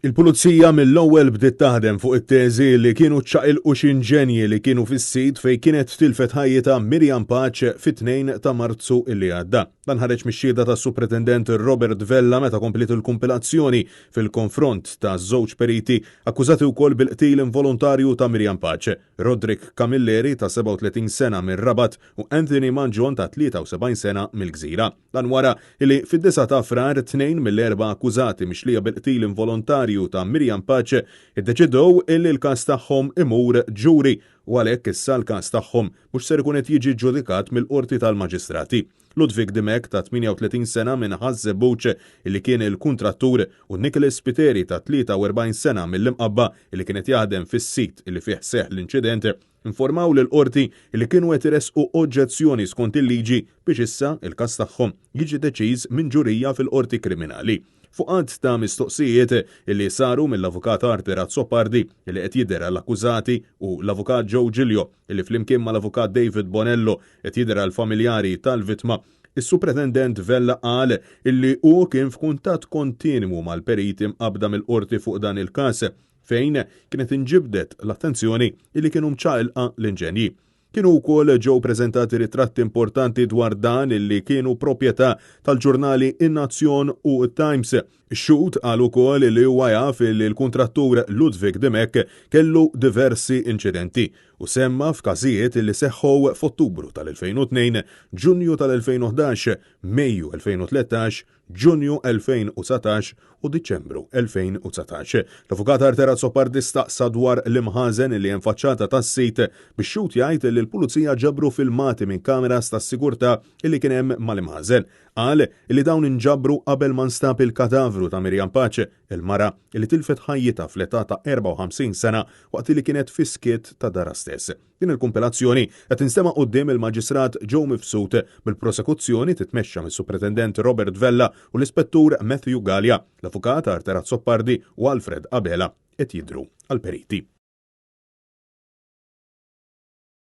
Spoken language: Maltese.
Il-Pulizija mill-ewwel bdiet taħdem fuq it-teżi li kienu ċċaqilqu xi inġenji li kienu fis-sit fejn kienet tilfet ħajjitha Miriam Pace fit-2 ta' Marzu li għadda. Dan ħareġ mix-xhieda tas-Supretendent Robert Vella meta kompliet il-kumpilazzjoni fil-konfront ta' żewġ periti akkużati wkoll bil-qtil involontarju ta' Miriam Pace, Roderick Camilleri ta' 37 sena mir-Rabat u Anthony Mangion ta' 73 sena mill-Gżira. Dan wara li fid-9 ta' Frar tnejn mill-erba' akkużati mixlija bil-qtil involontarju ta' Miriam Pace iddeċidew illi l-każ tagħhom imur ġuri u għalhekk issa l-każ tagħhom mhux ser ikun qed jiġi ġġudikat mill-Qorti tal-Maġistrati. Ludwig Dimech ta' 38 sena minn Ħaż-Żebbuġ illi kien il-kuntrattur u Nicholas Spiteri ta' 43 sena mill-Imqabba illi kien qed jaħdem fis-sit illi fih seħħ l-inċident informaw lill-Qorti li kienu qed iressqu oġġezzjoni skont il-liġi biex issa il-każ tagħhom jiġi deċiż minn ġurija fil-Qorti Kriminali. Fuq għadd ta' mistoqsijiet li saru mill-Avukat Arthur Azzopardi li qed jidher għall-akkużati u l-Avukat Joe Giglio li flimkien mal-Avukat David Bonello qed jidher għall-familjari tal-vittma, is-Supretendent Vella qal illi hu kien f'kuntatt kontinwu mal-periti mqabbda mill-Qorti fuq dan il-każ fejn kienet inġibdet l-attenzjoni illi kienu mċaqilqa l-inġenji. Kienu wkoll ġew preżentati ritratti importanti dwar dan illi kienu proprjetà tal-ġurnali In-Nazzjon u Times. Ix-xhud qal ukoll li huwa jaf illi l-kuntrattur Ludwig Dimech kellu diversi inċidenti u semma f'każijiet illi seħħow f'Ottubru tal-2002, Ġunju tal-2011, Mejju 2013, Ġunju 2019 u Diċembru 2019. L-Avukat Arthur Azzopardi staqsa dwar l-imħażen li hemm faċċata tas-sit bix-xhud jgħid li l-Pulizija ġabru filmati minn kameras tas-sigurtà li kien hemm mal-imħażen. Qal li dawn inġabru qabel ma nstab il-katavru ta' Miriam Pace, il-mara li tilfet ħajjitha fl-età ta' 54 sena waqt li kienet fis-skiet ta' darha stess. Din il-kumpilazzjoni qed tinstema' quddiem il-Maġistrat Joe Mifsud, bil-prosekuzzjoni titmexxa mis-Supretendent Robert Vella u l-Ispettur Matthew Galea. L-Avukat Arthur Azzopardi u Alfred Abela qed jidhru għall-periti.